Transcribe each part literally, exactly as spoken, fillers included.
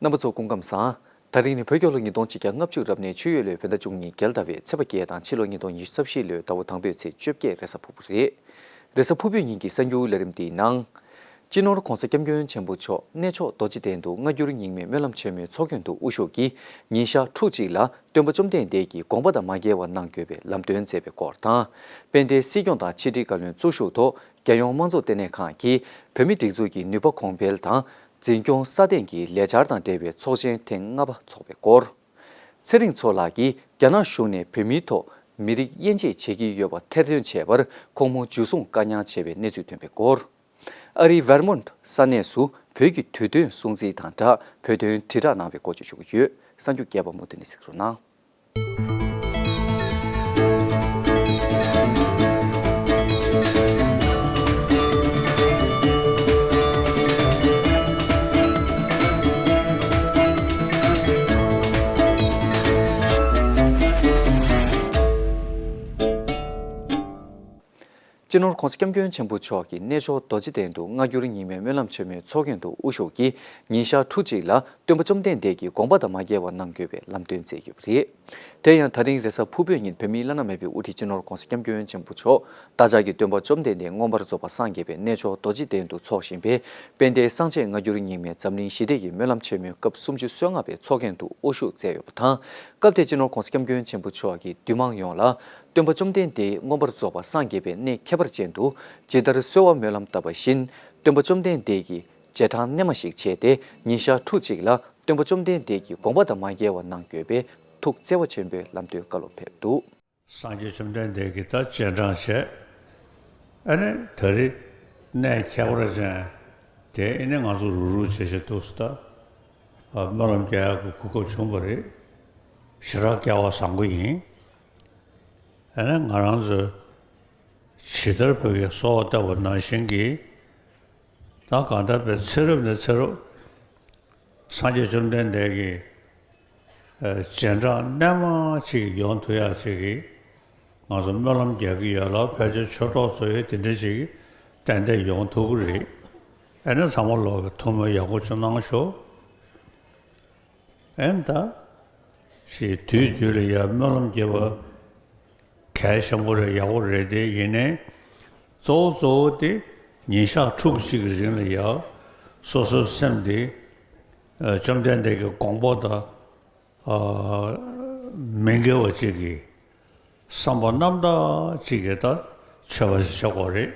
རྣམ་པ་ཚོ་སྐུ་ཁམས་བཟང་། ད་རིང་ནི་བོད་རྒྱལ་ལོ་ཉིས་སྟོང་ཆིག་བརྒྱ་ལྔ་བཅུ་རབ་གནས་ཆུ་ཡོས་ལོའི་བོད་ཟླ་བཅུ་གཉིས་རྒྱལ་ཟླ་བའི་ཚེས་པ་བརྒྱད་དང་ཕྱི་ལོ་ཉིས་སྟོང་ཉི་ཤུ་རྩ་བཞི་ལོའི་ཟླ་བ་དང་པོའི་ཚེས་བཅོ་བརྒྱད་རེས་གཟའ་ཕུར་བུ་རེད། རེས་གཟའ་ཕུར་བུའི་ཉིན་གྱི་གསར་འགྱུར་ལས་རིམ་འདིའི་ནང་། སྤྱི་ནོར་༧གོང་ས་༧སྐྱབས་མགོན་ཆེན་པོ་མཆོག་གནས་མཆོག་རྡོ་རྗེ་གདན་དུ་སྔ་འགྱུར་རྙིང་མའི་སྨོན་ལམ་ཆེན་མོའི་ཚོགས་མགོན་དུ་དབུ་བཞུགས་ཀྱིས་ཉིན་ཞག་ཕྲུགས་གཅིག་ལ་སྟོན་པ་བཅོམ་ལྡན་འདས་ཀྱི་དགོངས་པ་དང་མ་འགལ་བ་གནང་དགོས་པའི་ལམ་སྟོན་མཛད་པའི་སྐོར་དང་། དཔལ་ལྡན་སྲིད་སྐྱོང་དང་ཕྱི་དྲིལ་བཀའ་བློན་གཙོ་བཞུགས་ཐོག་རྒྱལ་ཡོངས་དམངས་གཙོ་ལྟེ་གནས་ཁང་གིས་བོད་མིའི་སྒྲིག་འཛུགས་ཀྱི་ནུས་པ་གོང་འཕེལ་དང་འཛིན་སྐྱོང་སྲ་བརྟན་གྱི་ལས་འཆར་དང་འབྲེལ་བའི་ཚོགས་ཆེན་ཐེངས་ལྔ་པ་འཚོགས་པའི་སྐོར། ཚེ་རིང་མཚོ་ལགས་ཀྱིས་རྒྱ་ནག་གཞུང་ནས་བོད་མིའི་ཐོག་མི་རིགས་དབྱེ་འབྱེད་བྱེད་ཀྱི་ཡོད་པ་ཐེར་འདོན་བྱས་པར་ཁོང་མོ་འཇུ་བཟུང་བཀའ་ཉར་བྱས་པའི་གནས་ཚུལ་ཐོན་པའི་སྐོར། ཨ་རིའི་ཝེར་མོན་ས་གནས་སུ་བོད་ཀྱི་དུས་སྟོན་སྲུང་བརྩི་དང་སྦྲགས་བོད་དོན་དྲིལ་བསྒྲགས་གནང་བའི་སྐོར་བཅས་ཞུ་གི་ཡོད། གསར་འགྱུར་རྒྱས་པ་མུ་མཐུད་ནས་གཟིགས་རོགས་གནང་། སྤྱི་ནོར་༧གོང་ས་༧སྐྱབས་མགོན་ཆེན་པོ་མཆོག་གིས་གནས་མཆོག་རྡོ་རྗེ་གདན་དུ་སྔ་འགྱུར་རྙིང་མའི་སྨོན་ལམ་ཆེན་མོའི་ཚོགས་མགོན་དུ་དབུ་བཞུགས་ཀྱིས་ཉིན་ཞག་ཕྲུགས་གཅིག་ལ་སྟོན་པ་བཅོམ་ལྡན་འདས་ཀྱི་དགོངས་པ་དང་མ་འགལ་བ་གནང་དགོས་པའི་ལམ་སྟོན་མཛད་ཡོད་པ་རེད། དེ་ཡང་ད་རིང་རེས་གཟའ་ཕུར་བུའི་ཉིན་བོད་མིའི་བླ་ན་མེད་པའི་དབུ་ཁྲིད་སྤྱི་ནོར་༧གོང་ས་༧སྐྱབས་མགོན་ཆེན་པོ་མཆོག་བདག་ཅག་གི་སྟོན་པ་བཅོམ་ལྡན་འདས་མངོན་པར་རྫོགས་པ་སངས་རྒྱས་པའི་གནས་མཆོག་རྡོ་རྗེ་གདན་དུ་འཚོགས་བཞིན་པའི་དཔལ་ལྡན་གསང་ཆེན་སྔ་འགྱུར་རྙིང་མའི་འཛམ་གླིང་ཞི་བདེ་ཡི་སྨོན་ལམ་ཆེན་མོའི་སྐབས་སུམ་ཅུ་སོ་ལྔ་པའི་ཚོགས་མགོན་དུ་དབུ་བཞུགས་མཛད་ཡོད་པ་དང་། སྐབས་དེར་སྤྱི་ནོར་༧གོང་ས་༧སྐྱབས་མགོན་ཆེན་པོ་མཆོག་གིས་འདུས་མང་ཡོངས་ལ། སྟོན་པ་བཅོམ་ལྡན་འདས་མངོན་པར་རྫོགས་པ་སངས་རྒྱས་པའི་གནས་ཁྱད་པར་ཅན་དུ་ཇི་ལྟར་གསོལ་བ་སྨོན་ལམ་བཏབ་པ་བཞིན། སྟོན་པ་བཅོམ་ལྡན་འདས་ཀྱི་རྗེས་འབྲང་རྣལ་མ་ཞིག་བྱས་ཏེ། ཉིན་ཞག་ཕྲུགས་གཅིག་ལ་སྟོན་པ་བཅོམ་ལྡན་འདས་ཀྱི་དགོངས་པ་དང་མ་འགལ་བ་གནང་དགོས་པའི་ཐུགས་བརྩེ་བ་ཆེན་པོས་ལམ་སྟོན་བཀའ་སློབ་ཕེབས་འདུག། སངས་རྒྱས་བཅོམ་ལྡན་འདས་ཀྱིས་ད་རྗེས་འབྲང་བྱས། ཨ་ནི་ད་རེས་གནས་ཁྱད་པར་ཅན་དེ་ཨ་ནི་ང་ཚོ་རུག་རུག་བྱེད་བཞིན་འདུག་ཟེར། ད་སྨོན་ལམ་རྒྱག་ཡག་གི་གོ་སྐབས་བྱུང་བ་རེད། ཞེ་དྲག་སྐལ་བ་བཟང་པོ་ཡིན། ཨ་ནི་ང་རང་ཚོས་ཇི་ལྟར་བོད་ཀྱི་གསོལ་བ་བཏབ་པ་ནང་བཞིན་གྱི། ད་གང་ལྟར་བའི་ཚེ་རབས་ནས་ཚེ་རབས་སངས་རྒྱས་བཅོམ་ལྡན་འདས་ཀྱི་རྗེས་འབྲང་རྣལ་མ་ཅིག་ཡོང་ཐུབ་ཡག་ཅིག་གི་ང་ཚོ་སྨོན་ལམ་རྒྱག་གི་ཡོད་ལ། ཕལ་ཆེར་ཆོས་གྲོགས་ཚོ་ཡིས་དེ་འདྲ་ཅིག་ཏན་ཏན་ཡོང་ཐུབ་ཀྱི་རེད། ཨ་ནི་ཚང་མ་ལོག་གི་ཐུགས་སྨོན་ཡག་པོ་ཅིག་གནང་ཤོག། ཨེ་ད། ཞེས་དུས་དུས་ལ་ཡང་སྨོན་ལམ་རྒྱབ་པ་གལ་ཆེན་པོ་རེད། ཡག་པོ་རེད་དེ། ཡིན་ནའི་གཙོ་བོ་གཙོ་བོ་དེ་ཉིན་ཞག་ཕྲུགས་གཅིག་གི་རིང་ལ་ཡང་སོ་སོའི་སེམས་དེ་བཅོམ་ལྡན་འདས་ཀྱི་དགོངས་པ་དང་མི་འགལ་བ་ཅིག་གི་བསམ་པ་རྣམ་དག་ཅིག་གིས་ད་མཆོད་པ་ཞིག་བྱེད་དགོས་རེད།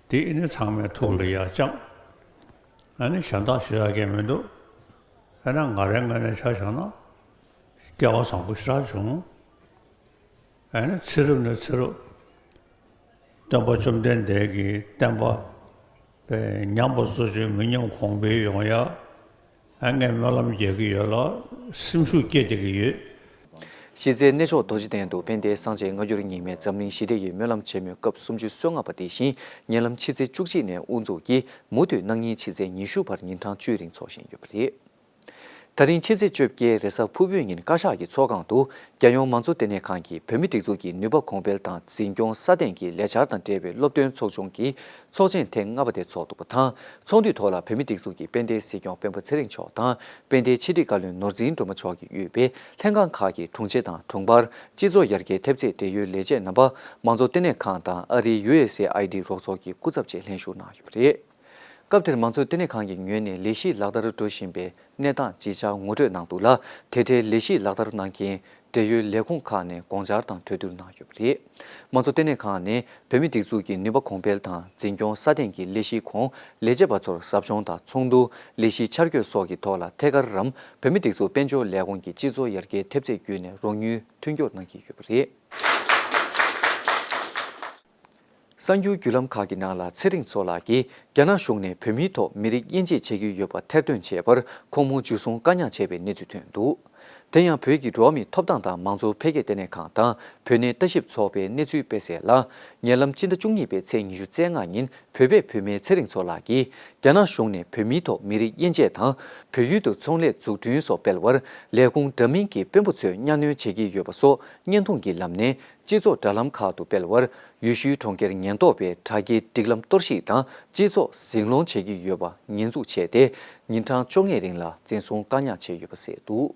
དེ་ཨ་ནི་ཚང་མའི་ཐུགས་ལ་ཡར་བཅངས། ཨ་ནི་གཞན་དག་ཞུ་ཡག་གང་མི་འདུག། ཨ་ནི་ང་རའི་ངོས་ནས་ཆ་བཞག་ན་སྐལ་བ་བཟང་པོ་ཞེ་དྲག་བྱུང་། ཨ་ནི་ཚེ་རབས་ནས་ཚེ་རབས་སྟོན་པ་བཅོམ་ལྡན་འདས་ཀྱི་བསྟན་པ་ཉམས་པ་གཙོ་ཆེ་མི་ཉམས་གོང་འཕེལ་ཡོང་ཡག་ཨ་ངས་སྨོན་ལམ་རྒྱག་གི་ཡོད་ལ། སེམས་ཤུགས་སྐྱེད་བསྡད་ཀྱི་ཡོད། གཞི་རྩའི་གནས་མཆོག་རྡོ་རྗེ་གདན་དུ་དཔལ་ལྡན་གསང་ཆེན་སྔ་འགྱུར་རྙིང་མའི་འཛམ་གླིང་ཞི་བདེ་ཡི་སྨོན་ལམ་ཆེན་མོའི་སྐབས་སུམ་ཅུ་སོ་ལྔ་པ་དེ་བཞིན། ཉེ་ལམ་ཕྱི་ཚེས་བཅུ་གཅིག་ནས་དབུ་འཛུགས་ཀྱིས་མུ་མཐུད་གནངས་ཉིན་ཕྱི་ཚེས་ཉི་ཤུ་བར་ཉིན་གྲངས་བཅུའི་རིང་འཚོགས་བཞིན་ཡོད་པ་རེད། ད་རིང་ཕྱི་ཚེས་བཅོ་བརྒྱད་རེས་གཟའ་ཕུར་བུའི་ཉིན་བཀའ་ཤག་གི་ཚོགས་ཁང་དུ། རྒྱལ་ཡོངས་མང་གཙོ་ལྟེ་གནས་ཁང་གིས་བོད་མིའི་སྒྲིག་འཛུགས་ཀྱི་ནུས་པ་གོང་འཕེལ་དང་འཛིན་སྐྱོང་སྲ་བརྟན་གྱི་ལས་འཆར་དང་འབྲེལ་བའི་སློབ་སྟོན་ཚོགས་ཆུང་གི་ཚོགས་ཆེན་ཐེངས་ལྔ་པ་དེ་འཚོགས་འདུག་པ་དང་། ཚོགས་འདུའི་ཐོག་ལ་བོད་མིའི་སྒྲིག་འཛུགས་ཀྱི་དཔལ་ལྡན་སྲིད་སྐྱོང་སྤེན་པ་ཚེ་རིང་མཆོག་དང་། དཔལ་ལྡན་ཕྱི་དྲིལ་བཀའ་བློན་ནོར་འཛིན་སྒྲོལ་མ་མཆོག་གིས་དབུས་པའི་ལྷན་ཁང་ཁག་གི་དྲུང་ཆེ་དང་དྲུང་འཕར། སྤྱི་ཚོགས་ཡར་རྒྱས་ཐེབས་རྩའི་འབྲེལ་ཡོད་ལས་བྱེད་རྣམ་པ། མང་གཙོ་ལྟེ་གནས་ཁང་དང་ཨ་རིའི་ཡུ་ཨེས་ཨེ་ཨའི་ཌི་རོགས་ཚོགས་ཀྱི་སྐུ་ཚབ་བཅས་ལྷན་ཞུགས་གནང་ཡོད་པ་རེད། སྐབས་དེར་མང་གཙོ་ལྟེ་གནས་ཁང་གི་ངོས་ནས་ལས་གཞི་ལག་བསྟར་འགྲོ་བཞིན་པའི་གནས་སྟངས་ཇི་ཆགས་ངོ་སྤྲོད་གནང་འདུག་ལ། དེ་འབྲེལ་ལས་གཞི་ལག་བསྟར་གནང་མཁན་འབྲེལ་ཡོད་ལས་ཁུངས་ཁག་ནས་དགོངས་འཆར་དང་གྲོས་བསྡུར་གནང་ཡོད་པ་རེད། མང་གཙོ་ལྟེ་གནས་ཁང་ནས་བོད་མིའི་སྒྲིག་འཛུགས་ཀྱི་ནུས་པ་གོང་འཕེལ་དང་འཛིན་སྐྱོང་སྲ་བརྟན་གྱི་ལས་གཞིའི་གོང་ལས་བྱེད་པ་ཚོར་ཟབ་སྦྱོང་དང་ཚོགས་འདུ། ལས་གཞི་འཆར་འགོད་སོགས་ཀྱི་ཐོག་ལ་ཐད་ཀར་རམ། བོད་མིའི་སྒྲིག་འཛུགས་དཔལ་འབྱོར་ལས་ཁུངས་ཀྱི་སྤྱི་ཚོགས་ཡར་རྒྱས་ཐེབས་རྩས་བརྒྱུད་ནས་རོགས་དངུལ་མཐུན་འགྱུར་གནང་གི་ཡོད་པ་རེད། གསར་འགྱུར་བརྒྱུད་ལམ་ཁག་གི་ནང་ལ། ཚེ་རིང་མཚོ་ལགས་ཀྱིས་རྒྱ་ནག་གཞུང་ནས་བོད་མིའི་ཐོག་མི་རིགས་དབྱེ་འབྱེད་བྱེད་ཀྱི་ཡོད་པ་ཐེར་འདོན་བྱས་པར་ཁོང་མོ་འཇུ་བཟུང་བཀག་ཉར་བྱས་པའི་གནས་ཚུལ་ཐོན་འདུག། དེ་ཡང་བོད་ཀྱི་འགྲོ་བ་མིའི་ཐོབ་ཐང་དང་མང་གཙོ་འཕེལ་རྒྱས་ལྟེ་གནས་ཁང་དང་བོད་གནས་ལྟ་ཞིབ་ཚོགས་པས་གནས་ཚུལ་སྤེལ་གསལ་ལ། ཉེ་ལམ་སྤྱི་ཟླ་བཅུ་གཉིས་པའི་ཚེས་ཉི་ཤུ་རྩ་ལྔ་ཉིན་བོད་པའི་བུད་མེད་ཚེ་རིང་མཚོ་ལགས་ཀྱིས་རྒྱ་ནག་གཞུང་ནས་བོད་མིའི་ཐོག་མི་རིགས་དབྱེ་འབྱེད་དང་། བོད་ཡུལ་དུ་ཚོང་ལས་འཛུགས་སྐྲུན་སོགས་སྤེལ་བར་ལས་ཁུངས་འདྲ་མིན་གྱི་དཔོན་པོ་ཚོས་གཉའ་གནོན་བྱེད་ཀྱི་ཡོད་པ་སོགས་བརྙན་ཐུང་གི་ལམ་ནས་སྤྱི་ཚོགས་དྲ་ལམ་ཁག་ཏུ་སྤེལ་བར། ཡུལ་ཤུལ་གྲོང་ཁྱེར་ཉེན་རྟོག་པས་དྲ་རྒྱའི་སྒྲིག་ལམ་གཏོར་བཤིག་དང་སྤྱི་ཚོགས་ཟིང་སློང་བྱེད་ཀྱི་ཡོད་པ་ཉེས་འཛུགས་བྱས་ཏེ། ཉིན་གྲངས་བཅོ་ལྔའི་རིང་ལ་འཛིན་བཟུང་བཀག་ཉར་བྱས་ཡོད་པ་གསལ་འདུག་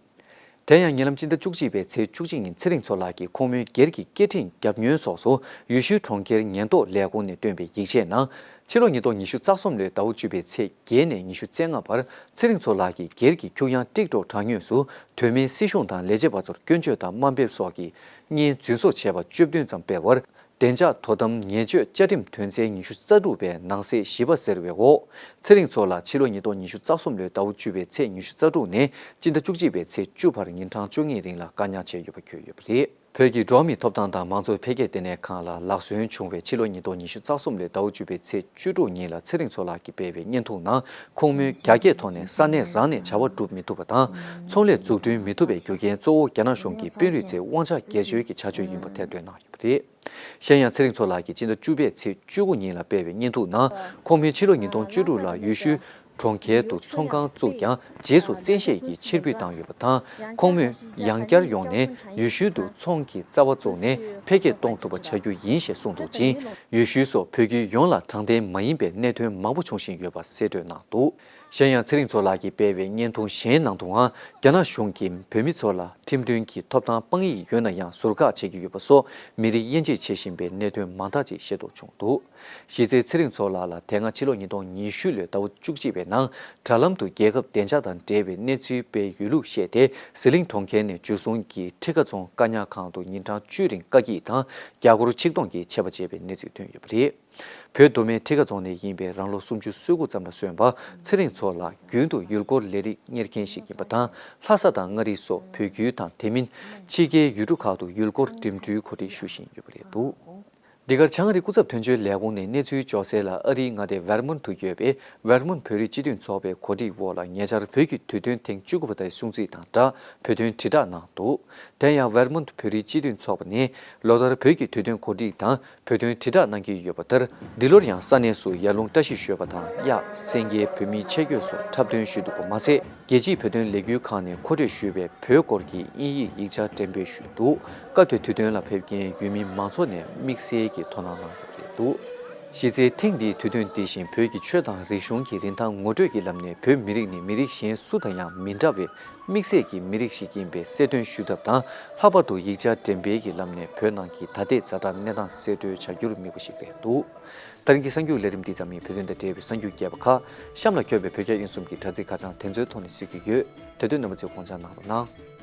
དེ་ཡང་ཉེ་ལམ་སྤྱི་ཟླ་བཅུ་གཅིག་པའི་ཚེས་བཅུ་གཅིག་ཉིན་ཚེ་རིང་མཚོ་ལགས་ཀྱིས་ཁོང་མོའི་སྒེར་གྱི་སྐད་འཕྲིན་རྒྱབ་ཉོན་སོགས་སུ་ཡུལ་ཤུལ་གྲོང་ཁྱེར་ཉེན་རྟོག་ལས་ཁུངས་ནས་བཏོན་པའི་ཡིག་ཆའི་ནང་། ཕྱི་ལོ་ཉིས་སྟོང་ཉི་ཤུ་རྩ་གསུམ་ལོའི་ཟླ་བ་བཅུ་པའི་ཚེས་བརྒྱད་ནས་ཉི་ཤུ་རྩ་ལྔ་བར་ཚེ་རིང་མཚོ་ལགས་ཀྱི་སྒེར་གྱི་ཁྱུག་དབྱངས་ཊིག་ཊོག་དྲ་ངོས་སུ་བོད་མིའི་སྲིད་གཞུང་དང་ལས་བྱེད་པ་ཚོར་སྐྱོན་བརྗོད་དང་དམའ་འབེབས་སོགས་ཀྱི་བརྙན་རྫུན་བཟོ་བྱས་པ་བཅུ་བདུན་ཙམ་སྤེལ་བར། བདེ་འཇགས་དོ་དམ་ཉེས་སྤྱོད་བཅའ་ཁྲིམས་དོན་ཚན་ཉི་ཤུ་རྩ་དྲུག་པའི་ནང་གསེས་བཞི་པ་ཟེར་བའི་འོག་ཚེ་རིང་མཚོ་ལགས་ཕྱི་ལོ་ཉིས་སྟོང་ཉི་ཤུ་རྩ་གསུམ་ལོའི་ཟླ་བ་བཅུ་པའི་ཚེས་ཉི་ཤུ་རྩ་དྲུག་ནས་སྤྱི་ཟླ་བཅུ་གཅིག་པའི་ཚེས་བཅུ་བར་ཉིན་གྲངས་བཅོ་ལྔའི་རིང་ལ་བཀག་ཉར་བྱས་ཡོད་པ་འཁོད་ཡོད་པ་རེད། བོད་ཀྱི་འགྲོ་བ་མིའི་ཐོབ་ཐང་དང་མང་གཙོ་འཕེལ་རྒྱས་ལྟེ་གནས་ཁང་ལ་ལག་སོན་བྱུང་བའི་ཕྱི་ལོ་ཉིས་སྟོང་ཉི་ཤུ་རྩ་གསུམ་ལོའི་ཟླ་བ་བཅུ་པའི་ཚེས་བཅུ་དྲུག་ཉིན་ལ་ཚེ་རིང་མཚོ་ལགས་ཀྱིས་སྤེལ་བའི་བརྙན་ཐུང་ནང་ཁོང་མོས་རྒྱ་སྐད་ཐོག་ནས་ས་གནས་རང་ནས་བྱ་བ་སྒྲུབ་མི་ཐུབ་པ་དང་ཚོང་ལས་འཛུགས་སྐྲུན་མི་ཐུབ་པའི་རྒྱུ་རྐྱེན་གཙོ་བོ་རྒྱ་ནག་གཞུང་གི་དཔོན་རིགས་ཚོའི་དབང་ཆ་སྒེར་གཅོད་ཀྱི་བྱ་སྤྱོད་ཡིན་པ་ཐེར་འདོན་གནང་ཡོད་པ་རེད། གཞན་ཡང་ཚེ་རིང་མཚོ་ལགས་ཀྱིས་སྤྱི་ཟླ་བཅུ་པའི་ཚེས་བཅུ་དགུ་ཉིན་ལ་སྤེལ་བའི་བརྙན་ཐུང་ནང་ཁོང་མོས་ཕྱི་ལོ་ཉིས་སྟོང་བཅུ་དྲུག་ལ་ཡུལ་ཤུལ་གྲོང་ཁྱེར་དུ་ཚོང་ཁང་བཙུགས་ཀྱང་རྗེས་སུ་བཙན་ཤེད་ཀྱིས་ཕྱིར་འབུད་བཏང་ཡོད་པ་དང་ཁོང་མོས་ཡང་བསྐྱར་ཡོང་ནས་ཡུལ་ཤུལ་དུ་ཚོང་གི་རྩ་བ་བཙུགས་ནས་འཕེལ་རྒྱས་གཏོང་ཐུབ་པ་བྱ་རྒྱུ་ཡིན་ཞེས་གསུངས་འདུག་ཅིང་ཡུལ་ཤུལ་སོགས་བོད་ཁུལ་ཡོངས་ལ་དྲང་བདེན་མ་ཡིན་པའི་གནད་དོན་མང་པོ་འབྱུང་བཞིན་ཡོད་པ་གསལ་བཀྲོལ་གནང་འདུག་གཞན་ཡང་ཚེ་རིང་མཚོ་ལགས་ཀྱིས་སྤེལ་བའི་བརྙན་ཐུང་གཞན་ནང་དུའང་རྒྱ་ནག་གཞུང་གིས་བོད་མི་ཚོ་ལ་ཁྲིམས་མཐུན་གྱི་ཐོབ་ཐང་དཔང་ཡིག་ཡོད་ན་ཡང་ཟུར་བཀག་བྱེད་ཀྱི་ཡོད་པ་སོགས་མི་རིགས་དབྱེ་འབྱེད་བྱེད་བཞིན་པའི་གནད་དོན་མང་དག་ཅིག་ཤེས་རྟོགས་བྱུང་འདུག་གཞི་རྩའི་ཚེ་རིང་མཚོ་ལགས་ལ་དེ་སྔ་ཕྱི་ལོ་ཉིས་སྟོང་ཉི་ཤུ་ལོའི་ཟླ་བ་བཅུ་གཅིག་པའི་ནང་དྲ་ལམ་དུ་རྒྱལ་ཁབ་བདེ་འཇགས་དང་འབྲེལ་བའི་གནས་ཚུལ་སྤེལ་ཡོད་ལུགས་བཤད་དེ་ཟི་ལིང་གྲོང་ཁྱེར་ནས་འཇུ་བཟུང་གིས་ཁྲི་ཀ་རྫོང་བཀག་ཉར་ཁང་དུ་ཉིན་གྲངས་བཅུའི་རིང་བཀག་སྐྱིལ་དང་རྒྱ་སྒོར་ཆིག་སྟོང་གི་ཆད་པ་བཅད་པའི་གནས་ཚུལ་ཐོན་ཡོད་པ་རེད། བོད་མདོ་སྨད་ཁྲི་ཀ་རྫོང་ནས་ཡིན་པའི་རང་ལོ་སུམ་ཅུ་སོ་དགུ་ཙམ་ལ་སོན་པ་ཚེ་རིང་མཚོ་ལགས་རྒྱུན་དུ་ཡུལ་སྐོར་ལས་རིགས་གཉེར་མཁན་ཞིག་ཡིན་པ་དང་ལྷ་ས་དང་མངའ་རིས་སོགས་བོད་ཁུལ་དང་དེ་མིན་ཕྱི་རྒྱལ་ཡུལ་གྲུ་ཁག་ཏུ་ཡུལ་སྐོར་འགྲིམ་འགྲུལ་གོ་སྒྲིག་ཞུ་བཞིན་ཡོད་པ་རེད་འདུག་འདི་གར་བྱང་ཨ་རིའི་སྐུ་ཚབ་དོན་གཅོད་ལས་ཁུངས་ནས་གནས་ཚུལ་འབྱོར་གསལ་ལ། ཨ་རིའི་མངའ་སྡེ་ཝེར་མོན་དུ་ཡོད་པའི་ཝེར་མོན་བོད་རིགས་སྤྱི་མཐུན་ཚོགས་པའི་གོ་སྒྲིག་འོག་ལ་ཉེ་ཆར་བོད་ཀྱི་དུས་སྟོན་ཐེངས་བཅུ་དགུ་པ་དེའི་སྲུང་བརྩི་དང་སྦྲགས་བོད་དོན་དྲིལ་བསྒྲགས་གནང་འདུག་དེ་ཡང་ཝེར་མོན་བོད་རིགས་སྤྱི་མཐུན་ཚོགས་པ་ནི་ལོ་ལྟར་བོད་ཀྱི་དུས་སྟོན་གོ་སྒྲིག་དང་བོད་དོན་དྲིལ་བསྒྲགས་གནང་གི་ཡོད་པ་ལྟར། འདི་ལོར་ཡང་ས་གནས་སུ་ཡར་ཀླུང་བཀྲ་ཤིས་ཞོལ་པ་དང་གཡག་སེང་གེའི་བོད་མིའི་ཆེད་བསྐོས་སོགས་འཁྲབ་སྟོན་ཞུས་འདུག་པ་མ་ཟད། རྒྱལ་སྤྱིའི་བོད་དོན་ལས་འགུལ་ཁང་ནས་མཁོ་སྤྲོད་ཞུས་པའི་བོད་སྐོར་གྱི་དབྱིན་ཡིག་ཡིག་ཆ་འགྲེམས་སྤེལ་ཞུས་འདུག་སྐབས་དེར་དུས་སྟོན་ལ་ཕེབས་མཁན་ཡུལ་མི་མང་ཚོགས་ནས་དམིགས་བསལ་གྱི་དོ་སྣང་གནང་ཡོད་པ་རེད་འདུག་གཞི་རྩའི་ཐེངས་འདིའི་དུས་སྟོན་འདི་བཞིན་བོད་ཀྱི་ཆོས་དང་རིག་གཞུང་གི་རིན་ཐང་ངོ་སྤྲོད་ཀྱི་ལམ་ནས་བོད་མི་རིགས་ནི་མི་རིགས་གཞན་སུ་དང་ཡང་མི་འདྲ་བའི་དམིགས་བསལ་གྱི་མི་རིགས་ཤིག་ཡིན་པའི་གསལ་སྟོན་ཞུ་ཐབས་དང་། ལྷག་པར་དུ་ཡིག་ཆ་འགྲེམས་སྤེལ་གྱི་ལམ་ནས་བོད་ནང་གི་ད་ལྟའི་ཛ་དྲག་གནས་སྟངས་གསལ་བཀྲོལ་བྱ་རྒྱུར་དམིགས་པ་ཞིག་རེད་འདུག་ད་རིང་གི་གསར་འགྱུར་ལས་རིམ་འདི་ཙམ་ཡིན། བོད་དོན་དང་འབྲེལ་བའི་གསར་འགྱུར་རྒྱས་པ་ཁག་གཤམ་ལ་འཁོད་པའི་བོད་རྒྱ་དབྱིན་གསུམ་གྱི་དྲ་ཚིགས་ཁ་བྱང་དེ་ཚོའི་ཐོག་ནས་གཟིགས་ཀྱི་ཡོད། དེ་དུས་རྣམ་པ་ཚོས་དགོངས་འཇགས་གནང་རོགས་གནང་།